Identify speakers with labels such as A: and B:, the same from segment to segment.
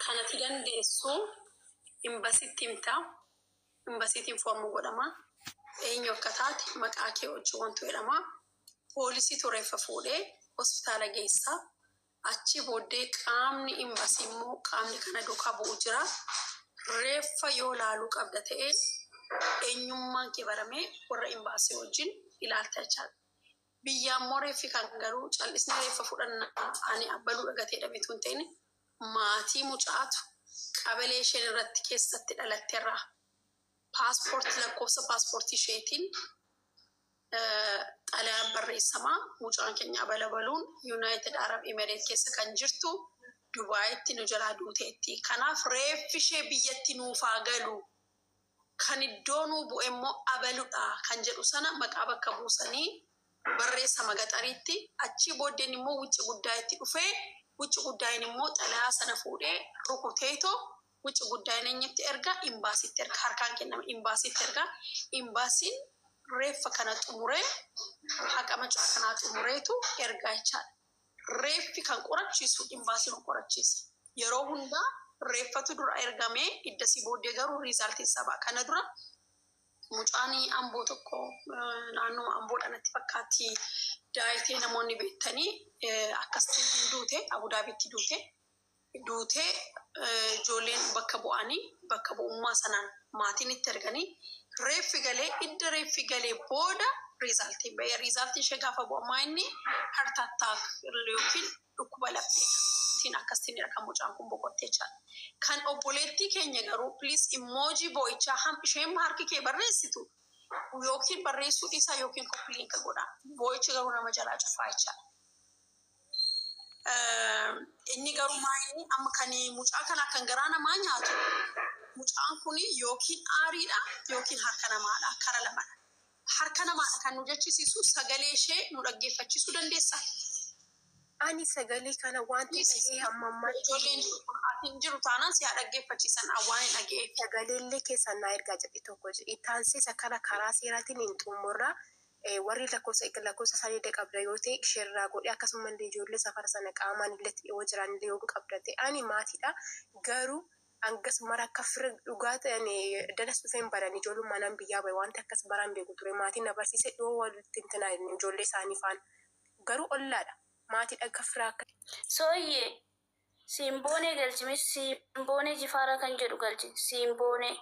A: Kanati dandeessu imbasitti himta. Imbasiitiin foormu godhama. Eenyu akka taate maqaa kee wajjin wantu jedhama. Poolisiitu reeffa fuudhee hospitaala geessa. Achii booddee qaamni imbasii immoo qaamni kana duukaa bu'u jira. Reeffa yoo laaluu qabda ta'e eenyummaan kee baramee warra imbaasii wajjin ilaalta jechaadha. Biyya ammoo reeffi kan garuu cal'isnee reeffa fudhanna ani abbaluu dhagatee jedhametu hin ta'in, maatii mucaatu qabalee isheen irratti keessatti dhalatterraa paaspoortii, lakkoofsa paaspoortii isheetiin xalayaan barreessamaa, mucaan keenya abalabaluun United Arab Emirates keessa kan jirtu Dubaayitti nu jalaa duuteetti. Kanaaf reeffi ishee biyyatti nuufaa galu. Kan iddoo nuu bu'e immoo abaludha kan jedhu sana maqaa bakka buusanii barreessama gaxariitti. Achii booddeen immoo wucci guddaayitti dhufee, wucci guddaayin immoo xalayaa sana fuudhee rukuteetoo, wucci guddaayin eenyutti erga? Imbaasiitti erga. Harkaan kennama, imbaasiitti erga. Imbaasiin reeffa kana xumuree, haqa mucaa kanaa xumureetu ergaa jechaadha. Reeffi kan qorachiisu imbaasiin qorachiisa. Yeroo hundaa reeffatu dura ergamee iddasii booddee garuu riizaaltiin isaa ba'a. Kana dura mucaan Amboo tokko, naannoo Amboodha natti fakkaatti, daayitee namoonni beektanii, akkasitti hin duute, Abudaabiitti duute. Duutee ijoolleen bakka bu'anii, bakka bu'ummaa sanaan maatiin itti erganii, reeffi galee, idda reeffi galee booda riizaaltiin ba'ee, riizaaltiin ishee gaafa bu'amaa inni heart attack yookiin dhukkuba lapheedha. Tiin akkasiinidha kan mucaan kun boqottee jechaadha. Kan obboleettii keenya garuu please emoji boo'ichaa ham isheen harki kee barreessitu yookiin barreessuu dhiisaa yookiin copy link godha. Boo'ichi garuu nama jalaa cufaa jechaadha. Inni garuu maa inni amma kan mucaa kana kan garaa namaa nyaatu, mucaan kun yookiin aariidha yookiin harka namaadha, kara lamadha. Harka namaadha kan nu jechisiisu sagalee ishee nu dhaggeeffachiisuu dandeessaa?
B: Ani sagalee kana wanti dhaga'e hamma ammaatti
A: Ijoolleen jiru kun ati hin jiru taanaan si haa dhaggeeffachiisan, waan hin dhaga'eef.
B: Sagaleellee keessan naa ergaa jedhe tokko itti isa kana karaa seeraatiin hin xumurra. Warri lakkoofsa isaanii illee qabda yoo ta'e isheerraa godhe, akkasumallee ijoollee safara sana qaamaan illee dhiyoo jiran illee yoo qabda ta'e, ani maatiidha, garuu hangas mara akka fira dhugaa ta'an dalas dhufee hin baran. Ijoollummaa nan biyyaa bahe, wanti akkas baraan beeku ture, maatiin na barsiise dhiyoo walitti hin tinaa ijoollee isaanii faana, garuu ollaadha, maatiidha, akka fira akka.
C: Sooyyee Simboonee galchi, Simboonee Jifaaraa kan jedhu galchi Simboonee.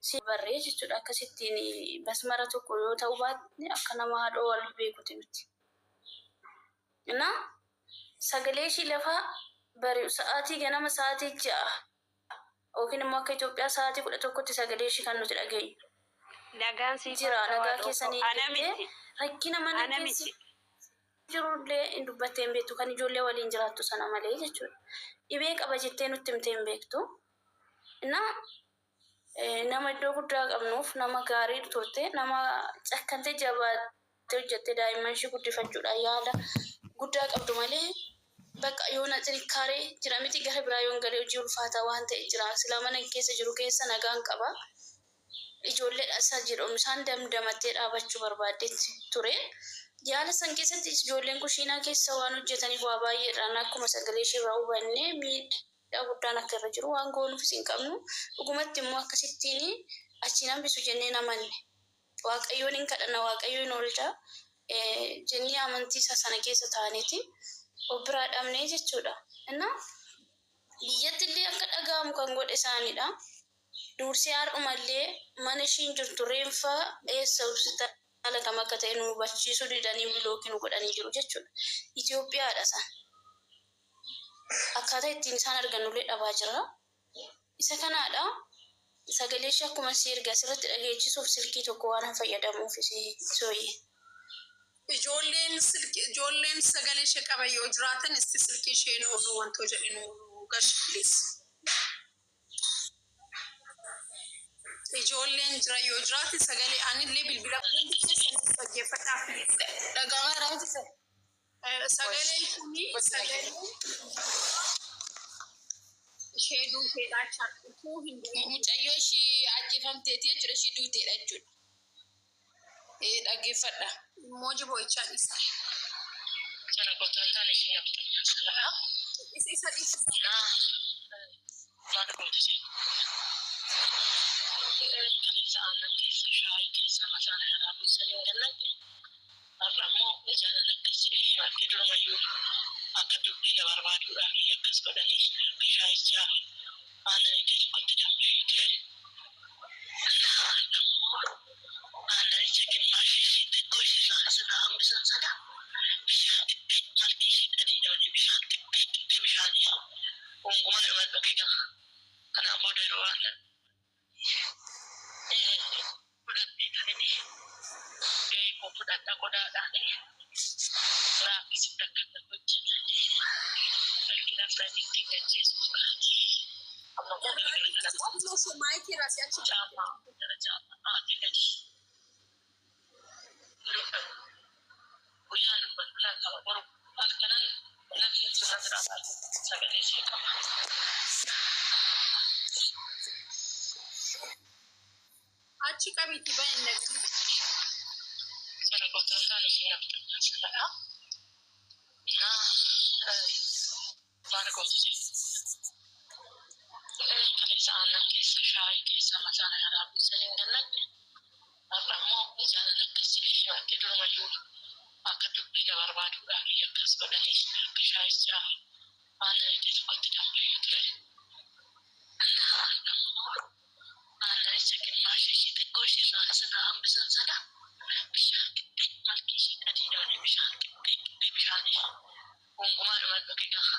C: Si barree jechuudha, akkasittiin basmara tokko yoo ta'u baatne akka nama haadhoo wal beekuti miti. Na sagalee ishii lafa bari'u sa'aatii ganama sa'aatii 6 yookiin immoo akka Itoophiyaa sa'aatii 11tti sagalee ishii kan nuti dhageenyu.
D: Nagaan siif
C: Jira
D: haa ta'u
C: nagaa
D: haadha
C: keessanii
D: koo. Ana
C: jettee
D: miti.
C: rakkina mana
D: Ana
C: keessa
D: miti.
C: jirullee hin dubbattee hin beektu, kan ijoollee waliin jiraattu sana malee jechuudha. Dhibee qaba jettee nutti himtee hin beektu. Na nama iddoo guddaa qabnuuf nama gaarii turte, nama cakkantee jabaattee hojjettee daa'imman ishee guddifachuudhaan yaada guddaa qabdu malee, bakka yoona xinnikkaaree jira miti, gara biraa yoon galee hojii ulfaataa waan ta'e jira. Silaa mana keessa jiru keessa nagaan qaba. Ijoolleedha isa jedhamu isaan damdamattee dhaabachuu barbaaddetti ture. Yaala san keessatti ijoolleen kushiinaa keessa waan hojjetaniif waa baay'eedhaan akkuma sagalee isheerraa hubannee miidhaa guddaan akka irra jiru, waan goonuufis hin qabnu. Dhugumatti immoo akkasittiin achiin hambisu jennee namanne. Waaqayyoon hin kadhanna, Waaqayyo hin oolcha jennee amantii isaa sana keessa taaneeti of biraa dhabnee jechuudha. Innaa biyyatti illee akka dhaga'amu kan godhe isaanidha. Dursee har'umallee mana ishiin jirtu reenfa eessa hospitaala kam akka ta'e nu hubachiisuu didanii bilookii nu godhanii jiru jechuudha. Itoophiyaadha isaan. Akkaataa ittiin isaan argannullee dhabaa jira. Isa kanaadha. Sagalee ishee akkuma si erga asirratti dhageechisuuf silkii tokko waan hin fayyadamuuf sooyye.
A: Ijoolleen silkii, ijoolleen sagalee ishee qaban yoo jiraatan, isti silkii ishee nu wantoo jedhe nu gashi please. Ijoolleen jira yoo jiraate sagalee anillee bilbila hundi keessan dhaggeeffadhaa please.
E: Dhagamaa raawwatisa.
A: Sagaleen kuni sagalee ishee duuteedha jechaadha. Utuu hin du'in.
E: Mucayyoo ishii ajjeefamteeti jechuudha. Ishii duuteedha jechuudha. Ee, dhaggeeffadha.
A: Emoji boo'ichaa dhiisa.
F: Jara gototaan ishee nafxanyaa sanadha.
A: Isa dhiisa.
D: Maal gooti isheen? Kaleessa aannan keessa shaayii keessa masaana irraa buusanii hin gannaqne. Har'a immoo jaalala akkas jedhee himattee durumayyuu akka dubbii na barbaaduudhaaf akkas godhanii akka shaayichaa aannan iddoo tokkotti danfee ture. Aannanicha gimmaashii ishee xiqqoo ishee irraa asirraa hambisan sana bishaan xiqqee marti ishee adiidha malee bishaan xiqqee xiqqee bishaanii gonkumaa dhuma dhuge qaba. Kanaan booda yeroo aannan fudhadhee kan inni gahee koo fudhadha qodaadhaan raakkisitti akka inni hojjetanii rakkina fudhanii gajjeessuuf kaa'anii amma immoo galgala kana immoo
A: Maayikii irraa si'achi
D: caamaa gara caamaa haati gadi dubbatu guyyaa dubbatu naa qaba boru halkanan lafti sirra jira sagalee ishee qaba.
A: Achi qabiitti bahin nagdi.
D: Sana qototaan ishee nafxanyaa sanadha. Maal gooti ishee? Kaleessa aannan keessa shaayii keessa masaana irraa buusanii hin gannaqne. Har'a immoo jaalala akkas jedhee himattee durumayyuu akka dubbii na barbaaduudhaaf akkas godhanii akka shaayichaa aannan iddoo tokkotti danfee ture. Aannanicha gimmaashii ishee xiqqoo ishee irraa asirraa hambisan sana bishaan xiqqee marti ishee adiidha malee bishaan xiqqee xiqqee bishaanii gonkumaa dhuma dhuge qaba.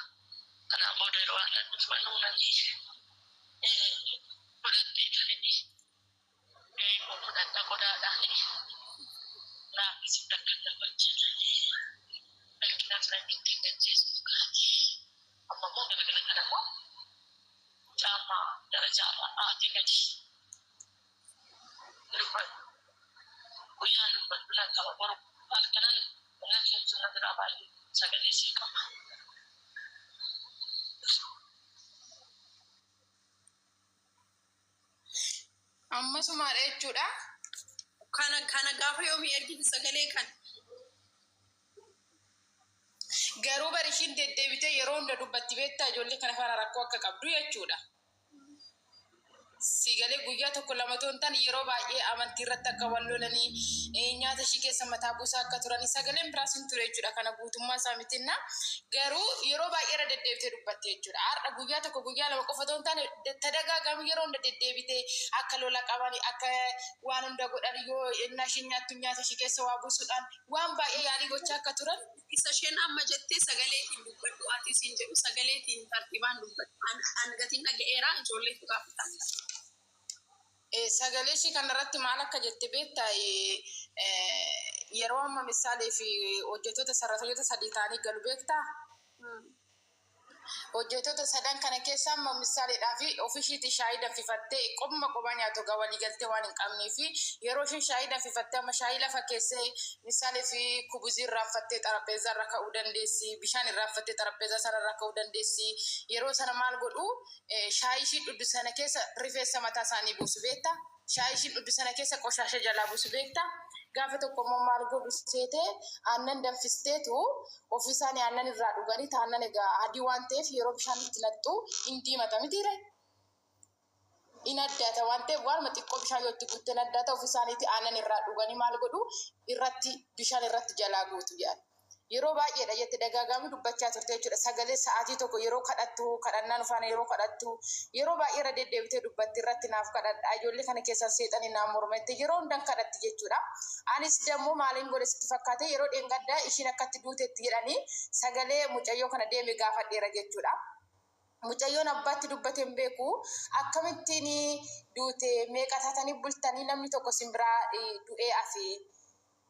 D: Kanaan booda yeroo aannan dhufu nuunanii fudhadhee kan inni gahee koo fudhadha qodaadhaan raakkisitti akka inni hojjetanii rakkina fudhanii ittiin gajjeessuuf kaa'anii amma immoo galgala kana immoo caamaa gara caamaa haati gadi dubbatu guyyaa dubbatu naa qaba boru halkanan lafti sirra jira baay'ee sagalee ishee qaba.
E: Ammasumaadha jechuudha.
A: Kana kana gaafa yoomii ergite sagalee kana?
E: Garuu bari ishiin deddeebitee yeroo hunda dubbatti beektaa ijoollee kana faana rakkoo akka qabdu jechuudha. Sigalee guyyaa tokko lama otoo hin taane yeroo baay'ee amantii irratti akka wal lolanii nyaata ishii keessa mataa buusaa akka turanii sagaleen biraas hin ture jechuudha. Kana guutummaa isaa mitinna. Garuu yeroo baay'ee irra deddeebitee dubbatti jechuudha. Har'a guyyaa tokko guyyaa lama qofa otoo hin taane tadagaagami yeroo hunda deddeebitee akka lola qaban akka waan hunda godhan yoo innaa ishiin nyaattu nyaata ishii keessa waa buusuudhaan waan baay'ee yaalii gochaa akka turan.
A: Isa isheen amma jettee sagaleetiin dubbadhu ati siin jedhu sagaleetiin tartiibaan dubbadhu. An gatiin dhaga'eera ijoolleetu gaafata.
E: Sagalee ishii kanarratti maal akka jette beektaa? Yeroo amma misaalee fi hojjettoota sarrattoota sadii ta'anii galu beektaa? Hojjettoota sadan kana keessa amma misaaleedhaa fi ofishiitii shaayii danfifattee qomma qophaa nyaatu egaa walii galtee waan hin qabnee fi yeroo isheen shaayii danfifattee amma shaayii lafa keessee misaalee fi kubuzii irraanfattee xarapheezaa irra ka'uu dandeessi, bishaan irraanfattee xarapheezaa sana irra ka'uu dandeessi. Yeroo sana maal godhu shaayii ishii dhugdu sana keessa rifeensa mataa isaanii buusu beektaa? Shaayii ishiin dhugdu sana keessa qoshaasha jalaa buusu beektaa? Gaafa tokko immoo maal godhu seete aannan danfisteetu ofii isaanii aannan irraa dhuganii aannan egaa adii waan ta'eef yeroo bishaan itti naqxu hin diimata mitiire? In addaata waan ta'eef waanuma xiqqoo bishaan yoo itti guutte in addaata ofii isaaniitti aannan irraa dhuganii maal godhu irratti bishaan irratti jalaa guutu jedhan. Yeroo baay'eedha jette dagaagami dubbachaa turte jechuudha. Sagalee sa'aatii tokko yeroo kadhattu kadhannaan faana yeroo kadhattu yeroo baay'ee irra deddeebitee dubbatti irratti naaf kadhadha. Ijoollee kana keessaa seexanii naaf morma jette yeroo hundan kadhatti jechuudha. Anis dammoo maaliin godhe sitti fakkaate yeroo dheengaddaa ishiin akkatti duutetti jedhanii sagalee mucayyoo kana deeme gaafadheera jechuudha. Mucayyoon abbaatti dubbate hin beeku akkamittiin duute meeqa taatanii bultanii namni tokko simbiraa du'ee hafe.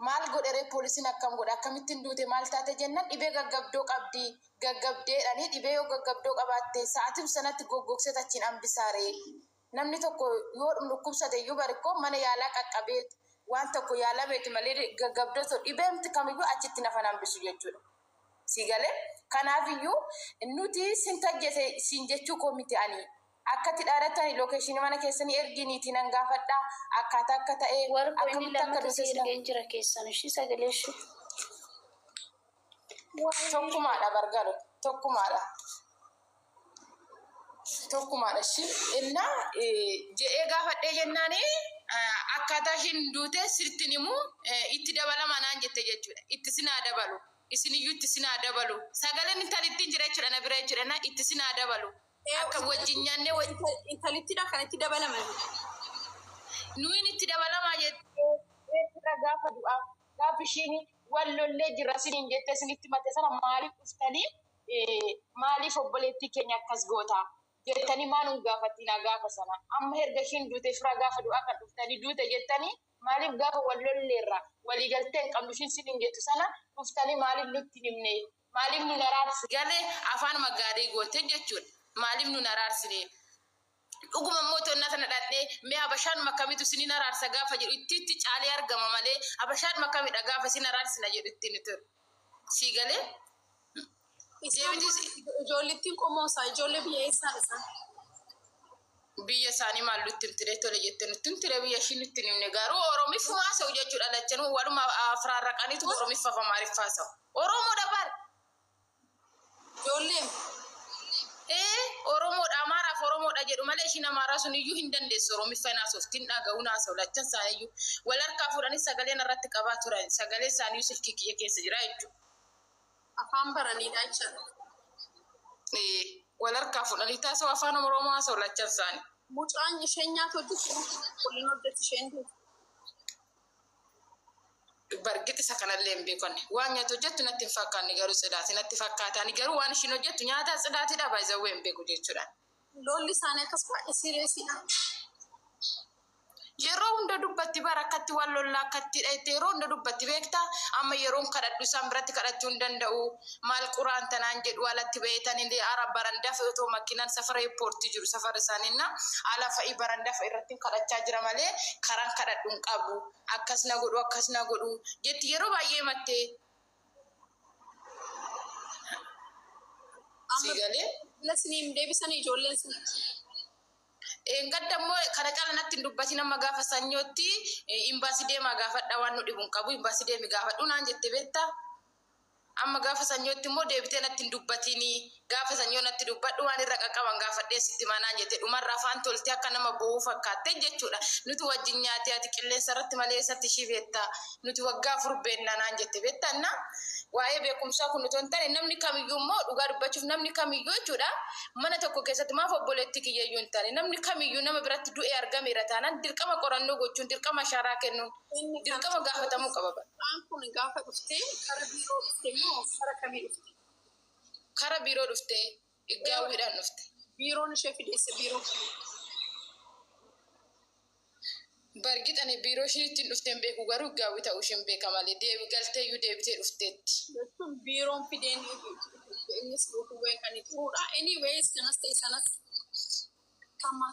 E: Maal godheree poolisiin akkam godha akkamittiin duute maal taate jennaan dhibee gaggabdoo qabdi gaggabdeedhanii dhibee yoo gaggabdoo qabaatte sa'aatiin sanatti goggogsee achiin hambisaaree. Namni tokko yoo dhukkubsate iyyuu barikkoo mana yaalaa qaqqabee waan tokko yaalameeti malee gaggabdoo ta'u dhibeemti kamiyyuu achitti nafan hambisu jechuudha. Si galee kanaafiyyuu nuti sin tajjete siin jechuu koo miti ani. Akkatti dhaadattani location mana keessanii erginiitii nan gaafadha akkaataa akka ta'e
C: Warqoo inni
E: akkamitti akka
C: lammata si
E: duute
C: ergeen jira keessan ishii sagalee ishii.
E: Tokkumaadha bargalu tokkumaadha. Tokkumaadha ishii. Innaa jedhee gaafadhee jennaani akkaataa ishiin duute sirtiin himu itti dabalama naan jette jechuudha. Itti sinaa dabalu. Isiniyyuu itti sinaa dabalu. Sagaleen intalittiin jira jechuudha na bira jechuudha. Na itti sinaa dabalu. Akka wajjin nyaannee
A: Intalittidha kan itti dabalaman.
E: Nuyin itti dabalamaa jettee gaafa du'aa gaafa ishiin wal lollee jirra isiniin jettee isinitti matte sana maaliif dhuftanii, maaliif obboleettii keenya akkas goota jettanii maa nun gaafattinaa gaafa sana? Amma erga ishiin duute fira gaafa du'aa kan dhuftanii duute jettanii, maaliif gaafa wal lolleerra waliigaltee hin qabnu ishiin isiniin jettu sana dhuftanii maaliif nutti hin himne? Maaliif nun araarsine? Galee afaanuma gaarii goote jechuudha. Maaliif nun araarsine? Dhuguma immoo tonnaa sana dhadhee mee habashaanuma akkamitu isiniin araarsa gaafa jedhu itti itti caalee argama malee habashaanuma akkamidha gaafa isin araarsina jedhu ittiin ture. Sii galee?
A: Isaan ijoollittiin qomoosaa ijoollee biyya eessaan isaan?
E: Biyya isaanii maal nutti himtire? Tole jettee nutti himtire, biyya ishii nutti hin himne, garuu Oromifuma haasa'u jechuudha. Lachanuu waluma afraarraqaniitu Oromiffa fi Amaariffa haasa'u. Oromoodha bar.
A: Ijoolleen.
E: Ee, Oromoodha. Amaaraaf Oromoodha jedhu malee ishiin Amaaraa sun iyyuu hin dandeessu. Oromiffa hin haasofti, hin dhaga'u, haasa'u lachan isaanii iyyuu. Wal harkaa fuudhanii sagaleen irratti qabaa turan. Sagalee isaanii silkii kiyya keessa jira jechuudha.
A: Afaan baraniidha jechuudha.
E: Ee, wal harkaa fuudhanii taasisa afaan Oromoo haasa'u lachan isaanii.
A: Mucaan isheen nyaata hojjetu waliin hojjetu isheen duutu.
E: Bargit isa kanallee hin beekanne. Waan nyaata hojjettu natti hin fakkaanne, garuu tsidaati natti fakkaataani, garuu waan ishiin hojjettu nyaata tsidaatiidha baay'izawwee hin beeku jechuudha.
A: Lolli isaanii akkas baay'ee seriousiidha.
E: Yeroo hunda dubbatti bara akkatti waan lollaa akkatti dhayte yeroo hunda dubbatti beektaa. Amma yeroon kadhadhu isaan biratti kadhachuu hin danda'u. Maal quraan tanaan jedhu alatti beeytanii ara barandaa fa'i otoo makiinaan safara airportii jiru safara isaaniinna ala fa'i barandaa fa'i irratti kadhachaa jira malee karaan kadhadhu hin qabu. Akkas na godhu, akkas na godhu jetti yeroo baay'ee mattee.
A: Amma
E: Si galee?
A: Bila siniin deebisanii ijoolleen sun.
E: Gadda immoo kana caala natti hin dubbatin, amma gaafa sanyootti imbaasii deemaa gaafadha, waan nu dhibu hin qabu, imbaasii deemi gaafadhu naan jette beektaa. Amma gaafa sanyootti immoo deebitee natti hin dubbatini, gaafa sanyoo natti dubbadhu, waan irra qaqqaban gaafadhee sitti manaan jette. Dhumarra afaan toltee akka nama bo'uu fakkaatte jechuudha. Nuti wajjin nyaatee ati qilleensa irratti malee eessatti ishii beektaa? Nuti waggaa 4 beennaa naan jette beektaa. Na waa'ee beekumsaa kun otoo hin taane, namni kamiyyuu immoo dhugaa dubbachuuf namni kamiyyuu jechuudha mana tokko keessatti maaf obboleettii kiyyayyuu hin taane, namni kamiyyuu nama biratti du'ee argameera taanaan dirqama qorannoo gochuun, dirqama ashaaraa kennuun,
A: Inni kan
E: dirqama gaafatamuu qaba.
A: Mucaan kun gaafa dhuftee kara biiroo dhufte moo kara kamii dhufte?
E: Kara biiroo dhuftee, gaawwiidhaan dhufte.
A: Biiroon ishee fideesse biiroo kamii?
E: Bargit ani biiroo isheen ittiin dhufte hin beeku, garuu gaawwii ta'uu isheen beeka malee deebi galteeyyuu deebitee dhufteetti.
A: Jechuun biiroon fideen innis dhufuwee kan xuruudha. Anyways, kanas ta'e sanas kama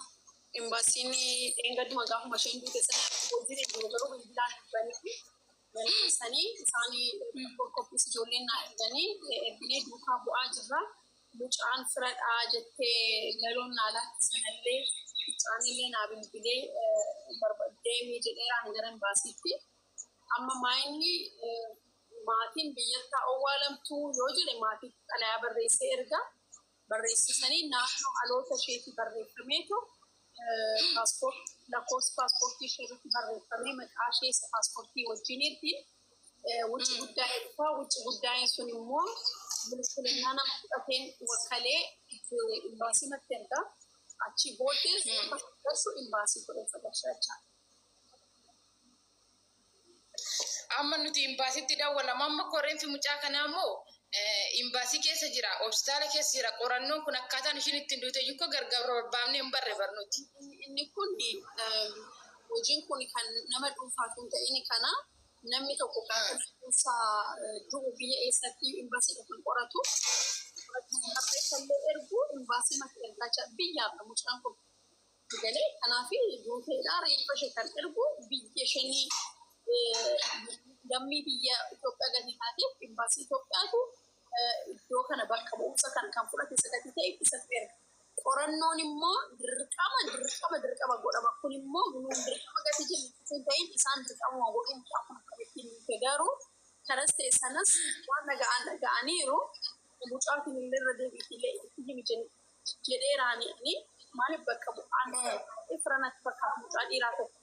A: embaasiin dheengaduma gaafuma isheen duute sana hojiin jiru, garuu bilbilaan erganii barreessanii isaanii qophis ijoolleen naa erganii erginee duukaa bu'aa jirra. Mucaan firadhaa jettee galoon naa laatti sanallee mucaan illee naa bilbilee deemii jedheeraan gara embaasiitti. Amma maayinni maatiin biyyattaa owwaalamtuu yoo jedhe maatii xalayaa barreessee erga barreessisanii naannoo dhaloota isheetti barreeffameetu paaspoortii lakkoofsi paaspoortii ishee irratti barreeffamee maqaa ishee paaspoortii wajjiniitti wucci guddaa'ee dhufa. Wucci guddaa'een sun immoo bilbilinaa nama fudhateen wakkalee imbaasii natti erga. Achi booddee gashu imbaasii godhee galcha jechaadha.
E: Amma nuti imbaasitti dawwalama. Amma korreensi mucaa kanaa immoo imbaasii keessa jira, hospitaala keessa jira. Qorannoon kun akkaataan ishiin ittiin duute iyyuu gargar barbaafnee hin barre barnuti.
A: Inni kun hojiin kun kan nama dhuunfaatu hin ta'in, kana namni tokko gaafa dhuunfaa du'u biyya eessatti imbaasii kan qoratu barreeffallee ergu imbaasii mati ergaa jira biyyaaf mucaan kun galee. Kanaaf duuteedha reeffa ishee kan ergu biyya isheenii lammii biyya Itoophiyaa gadi taateef imbaasii Itoophiyaatu iddoo kana bakka bu'umsa kan fudhate isa gadi ta'e isatu erga. Qorannoon immoo dirqama dirqama dirqama godhama. Kun immoo nuun dirqama gadi jennu hin ta'in, isaan dirqama godhin akkuma akkamitti nuti garuu kanas ta'e sanas waan dhaga'an dhaga'aniiru. Mucaatiin illee irra deebiitii illee itti himi jennu. Jedheeraani ani maaliif bakka bu'aan firanatti fakkaatu mucaa dhiiraa tokko.